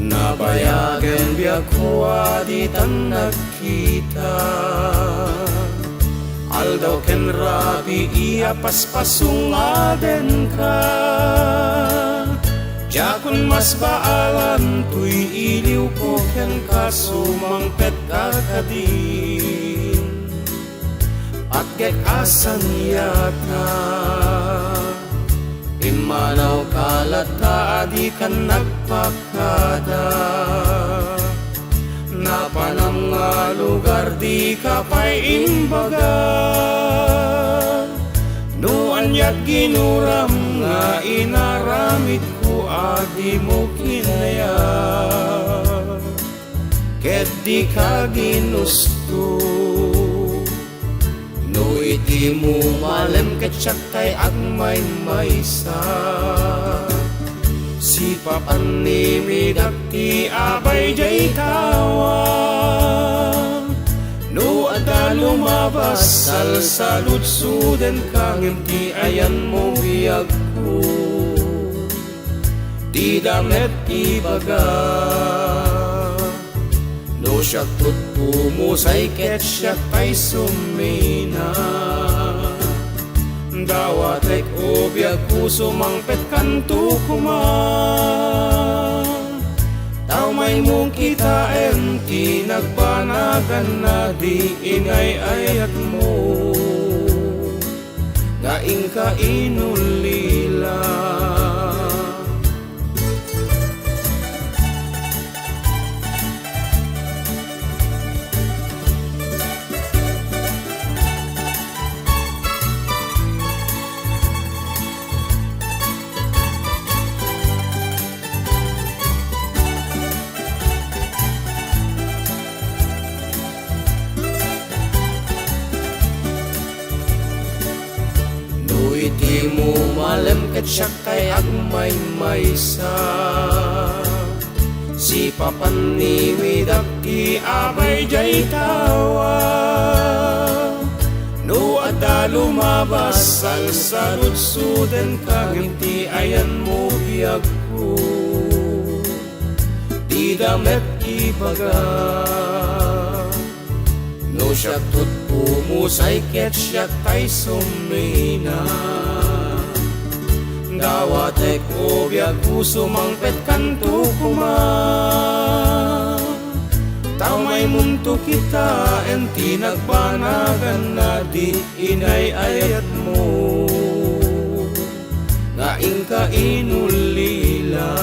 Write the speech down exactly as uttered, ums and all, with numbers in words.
Nabayagen biagko a ditan nagkita. Aldaw ken rabii a paspasungbadenka. Diakon masbaalan toy iliwko kenka, sumangpetka kadin. Patgek a saniata. Immanawka latta a dikan nagpakada. Napanam nga lugar dika pay imbaga. No aniat ginuram nga inaramidko a dimo kinayat. Ket dika ginusto. No iti mumalem ket siak tay agmaymaysa. Sipapannimidak ti abay diay tawa. No adda lumabas, salsaludsodenka ngem ti ayanmo biagko. Dida met ibaga. No siak tuttumo, say ket siak tay summina. Dawatek o biagko, sumangpetkanto koma. Ta umaymon kitaen ti nagbanagan a di inay-ayatmo. Nga inka inulila. No iti mumalem ket siak tay agmaymaysa. Sipapannimidak ti abay diay tawa. No adda lumabas, salsaludsodenka ngem ti ayanmo biagko. Dida met ibaga. No siak tuttumo, say ket siak tay summina. Dawatek o biagko, sumangpetkanto koma. Ta umaymonto kitaen ti nagbanagan a di inay-ayatmo. Nga inka inulila.